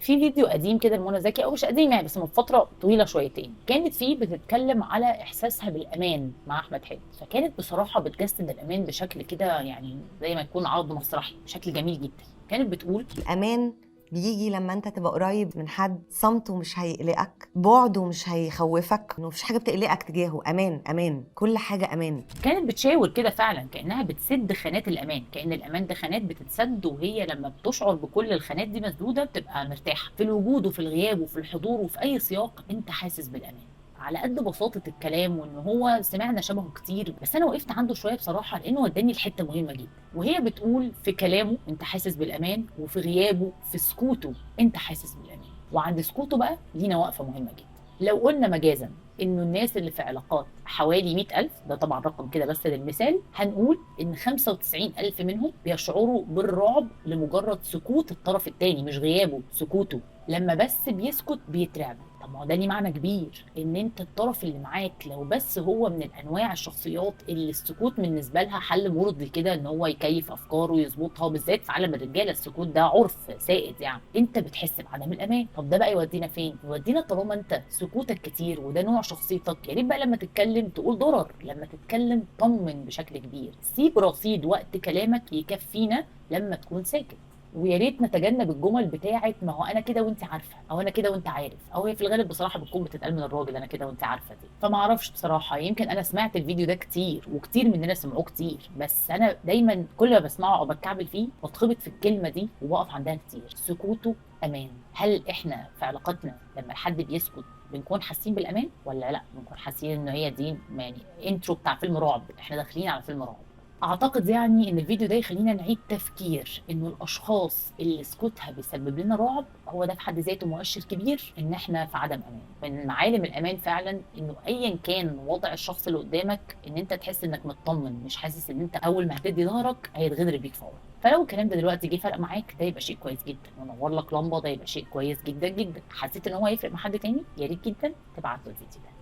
في فيديو قديم كده لمنى زكي، او مش قديم يعني بس من فترة طويلة شويتين، كانت فيه بتتكلم على احساسها بالامان مع احمد حلمي، فكانت بصراحة بتجسد الامان بشكل كده يعني زي ما يكون عرض مسرحي بشكل جميل جدا. كانت بتقول الامان بيجي لما انت تبقى قريب من حد، صمته مش هيقلقك، بعده مش هيخوفك، انه مفيش حاجة بتقلقك تجاهه. امان، امان، كل حاجة امان. كانت بتشاور كده فعلا كانها بتسد خانات الامان، كان الامان ده خانات بتتسد، وهي لما بتشعر بكل الخانات دي مسدودة بتبقى مرتاحة في الوجود وفي الغياب وفي الحضور وفي اي سياق انت حاسس بالامان. على قد بساطة الكلام وإن هو سمعنا شبهه كتير، بس أنا وقفت عنده شوية بصراحة لأنه وداني لحتة مهمة جدا، وهي بتقول في كلامه أنت حاسس بالأمان، وفي غيابه في سكوته أنت حاسس بالأمان. وعند سكوته بقى لينا وقفة مهمة جدا. لو قلنا مجازا إنه الناس اللي في علاقات حوالي 100,000، ده طبعا رقم كده بس للمثال، هنقول إن 95,000 منهم بيشعروا بالرعب لمجرد سكوت الطرف التاني، مش غيابه، سكوته. لما بس بيسكت بيترعبوا. طب ما هو ده ليه معنى كبير، ان انت الطرف اللي معاك لو بس هو من الانواع الشخصيات اللي السكوت بالنسبة لها حل مرضي كده، ان هو يكيف افكاره ويظبطها، بالذات في عالم الرجالة السكوت ده عرف سائد يعني، انت بتحس بعدم الامان. طب ده بقى يودينا فين؟ يودينا طالما انت سكوتك كتير وده نوع شخصيتك، يا ريت بقى لما تتكلم تقول ضرر، لما تتكلم طمن بشكل كبير، سيب رصيد وقت كلامك يكفينا لما تكون ساكت. ويا ريت نتجنب الجمل بتاعه ما هو انا كده وانت عارفه، او انا كده وانت عارف، او هي في الغالب بصراحة بتكون بتتقال من الراجل انا كده وانت عارفه دي. فما اعرفش بصراحة، يمكن انا سمعت الفيديو ده كتير وكتير مننا سمعوه كتير، بس انا دايما كل ما بسمعه او بتكعبل فيه بتخبط في الكلمة دي وبقف عندها كتير. سكوته امان. هل احنا في علاقتنا لما حد بيسكت بنكون حاسين بالامان ولا لا؟ بنكون حاسين ان هي دي يعني intro بتاع فيلم رعب، احنا داخلين على فيلم رعب. اعتقد يعني ان الفيديو ده يخلينا نعيد تفكير انه الاشخاص اللي سكوتها بيسبب لنا رعب هو ده في حد ذاته مؤشر كبير ان احنا في عدم امان. من معالم الامان فعلا انه ايا كان وضع الشخص اللي قدامك ان انت تحس انك مطمن، مش حاسس ان انت اول ما هتدي ظهرك هيتغدر بيك فورا. فلو الكلام ده دلوقتي جه فرق معاك ده يبقى شيء كويس جدا، ونور لك لمبة ده يبقى شيء كويس جدا جدا. حسيت ان هو هيفرق مع حد تاني يا ريت جدا تبعت له الفيديو ده.